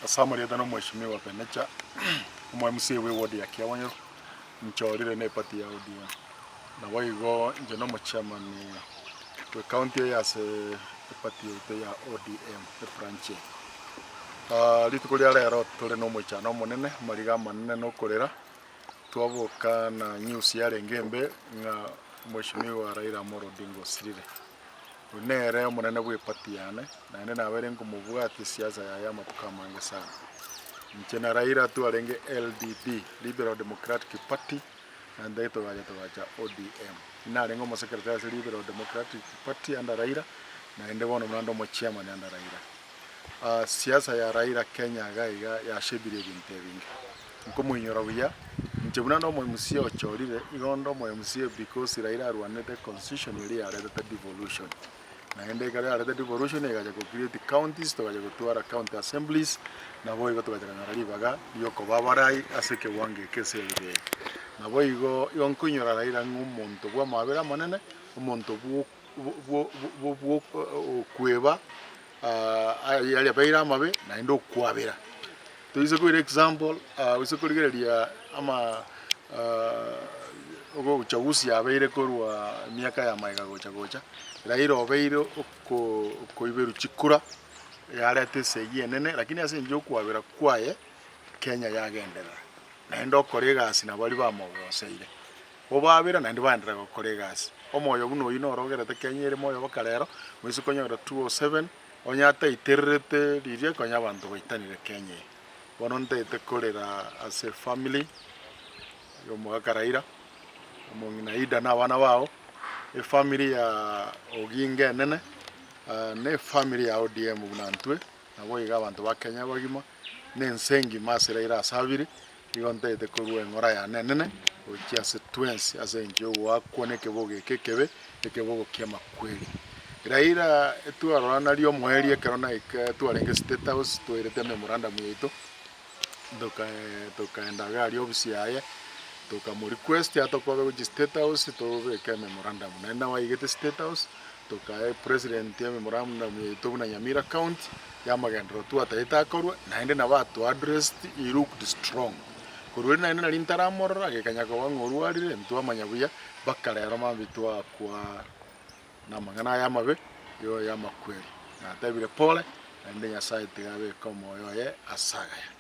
Ase amarieta na omweshimiwa Penecha, omo MCA bwe ward ya Kiabonyoru, nchorire na eparty ya ODM. Naboigo inche na omochairman bwe county eye ase eparty yaito ya ODM ebranch eye. Rituko ria rero tore na omoichano omonene, amariga amanene na okorera, twaboka na news yarenge embe ng'a omweshimiwa Raila Amolo Odinga osirire. Oyio nere omonene bw'epati yane, naende nabeire nkomobwatia esiasa yaye amatuko amange sana. Inche na Raila twarenge LDP, Liberal Democratic Party, naende togacha togacha ODM. Inarenge omosekeretari ase Liberal Democratic Party under Raila, naende bono buna nde omochairman under Raila. Siasa ya Raila Kenya iga iga yashebire ebinto ebinge. Nkomoinyora buya, inche buna nde omo MCA ochorire, igo nde omo MCA because Raila arwanete econstitution eria yaretete devolution. Naende ekero yarete devolution egacha go create counties, togacha gotwara county assemblies, naboigo togacha konyora ribaga riokoba abarai ase ekewango eke ase area eye. Naboigo igo nkoinyora Raila ng'a omonto bwa amabera amanene, omonto bwo bwo bwo bwo okweba aria abeire amabe naende okwabera. Toise koira example, oise korigereria ama uchaguzi yabeire korwa emiaka ya magega gocha gocha, Raila obeire oko okoiberwa chikura, yareta esegi enene, lakini ase eng'encho ya okwabera kwaye, Kenya yagenderera. Naende okora egasi na baria bamogoseire. Obaabera naende baenderera gokora egasi. Omoyo buna oyio noro ogerete Kenya ere moyo baka rero, moise konyora 207, onye ataitererete riria konya abanto baitanire Kenya eye. Bono ntaete korera ase efamily ya omogaka Raila, omong'ina Ida na abana bao, efamily ya Oginga enene, na efamily ya ODM buna ntwe, naboigo abanto ba Kenya abagima, na ense engima ase Raila asabire, Nigo ntaete korua eng'ora yane enene gochia ase twensi ase engencho y'ogoakwa nekebogo eke ekebe, ekebogo ki'amakweri. Raila twarora nario omoerio ekero naika twarenge State House twairete ememorandum yaito, toka tokaenda iga aria ofisi yaye, tokamo request atokobe gochia State House tobeke ememorandum. Naende nabo aigete State House, tokae president ememorandum yaito buna Nyamira County, y'amagenderero twatagete akorwe, naende nabo ato addressed, he looked strong. Korwa erio naende nari ntaramorora, agekanya koba ng'a orwarire, ntwamanya buya, mpaka rero mambia twakwa namang'ana aya amabe, igo y'amakweri. Natebire pole, naende Nyasaye tiga abeke omoyo oye ase agaya.